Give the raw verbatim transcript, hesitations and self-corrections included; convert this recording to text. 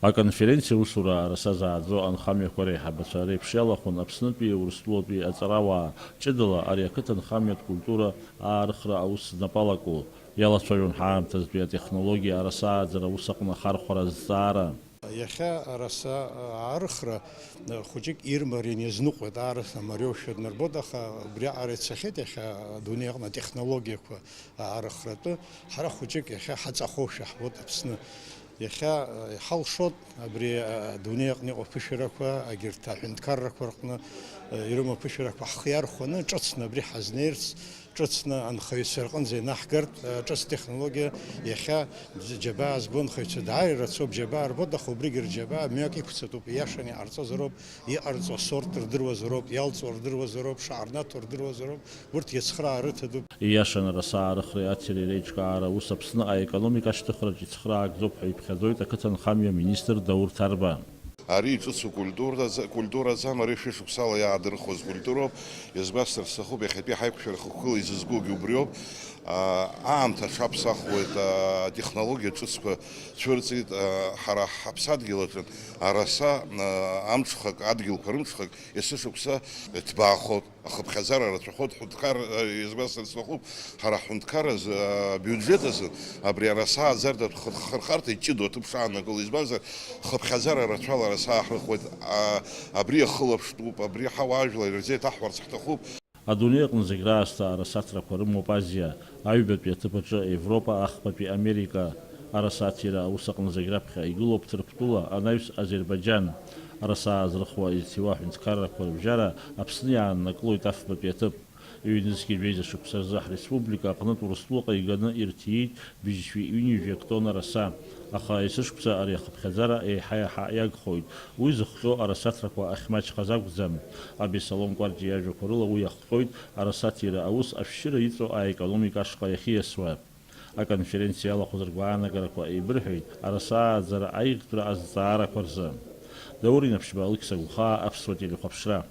Аконференциа усура араса зааӡо анхамҩақәа реиҳабацәа реиԥш иалахәын Аԥснытәи Урыстәылатәи аҵарауаа, ҷыдала ари ақыҭанхамҩатә культура аарыхра аус знапалаку, иалацәажәон ҳаамҭазтәи атехнологиа араса ааӡара аус аҟны ахархәара азҵаара. Иахьа араса аарыхра хәыҷык ирмариан иазныҟәеит, аарыхра мариоушәа днарбоит, аха убриаҟара ицахьеит иахьа адунеи аҟны атехнологиақәа аарыхратәы. Ҳара хәыҷык иахьа ҳаҵахошәа ҳбоит Аԥсны. Иахьа, э, иҳалшоит абри, э, адунеи аҟны иҟоу аԥышәарақәа, егьырҭ аҳәынҭқаррақәа рҟны, э, ирымоу аԥышәарақәа ҳхы иархәаны, ҿыцны абри ҳазнеирц, ҿыцны анхаҩцәа рҟынӡа инаҳгартә, э, ҿыц технологиа. Иахьа џь-, џьабаа збо анхаҩцәа дааира рацәоуп, џьабаа рбоит, аха убригьы рџьабаа мҩак иқәцатәуп, ииашаны иҟарҵозароуп, иҟарҵо асорт рдыруазароуп, иалҵуа рдыруазароуп, шаҟа рнаҭо рдыруазароуп, урҭ иацхраа рыҭатәуп. Ииашаны араса аарыхреи ацереи реиҿкаара аус Аԥсны аекономика ашьҭыхраҿ ицхраагӡоуп ҳәа иԥхьаӡоит ақыҭанхамҩа министр Даур Ҭарба. Ари ҿыц культураза-, культураӡам, ари шәышықәсала иаадырхуаз культуроуп. Иазгәасҭар сҭахуп, иахьатәи ҳаиқәшәара хықәкыла изызкугьы убриоуп. А, аамҭа аҽаԥсахуеит, а, атехнологиа ҿыцқәа цәырҵит, а, ҳара ҳаԥсадгьыл аҿы араса, а, амҽхак, адгьылқәа рымҽхак есышықәса ҭбаахоит. Ахыԥхьаӡара рацәахоит, ҳҳәынҭқар, а, иазгәасҭар сҭахуп, ҳара ҳҳәынҭқар азы, а, абиуџьет азы абри араса ааӡаратә хырхарҭа иҷыдоу аҭыԥ шаанагыло, избанзар, хыԥхьаӡара рацәала араса ҳрыхуеит, а, абри ахылаԥштәуп, абри ҳауаажәлар ирзеиҭаҳҳәарц ҳҭахуп. Адунеи аҟны зегь раасҭа арасаҭрақәа рымоуп Азиа, аҩбатәи аҭыԥ аҿы Европа, ахԥатәи Америка. Арасаҭира аус аҟны зегь раԥхьа игылоуп Ҭырқәтәыла анаҩс Азербаиџьан. Араса аазрыхуа изҭиуа аҳәынҭқаррақәа рыбжьара Аԥсны иааннакылоит афбатәи аҭыԥ. Ҩнызқьи жәеиза шықәса рзы ҳреспублика аҟнытә Урыстәылаҟа иганы ирҭиит быжьшәи ҩынҩажәи актон араса. Аха есышықәса ари ахыԥхьаӡара еиҳа-еиҳа иагхоит. Уи зыхҟьо арасаҭрақәа ахьмаҷхаз акәӡам. Абесалом Кәарҷиа иажәақәа рыла уи иахҟьоит арасаҭира аус ашәшьыра иҵоу аекономика ашҟа иахьиасуа. Аконференциа иалахәыз ргәаанагарақәа еибырҳәеит араса ааӡара аиӷьтәра азҵаарақәа рзы. Даур Инаԥшьба, Алықьса Гәхаа, Аԥсуа телехәаԥшра.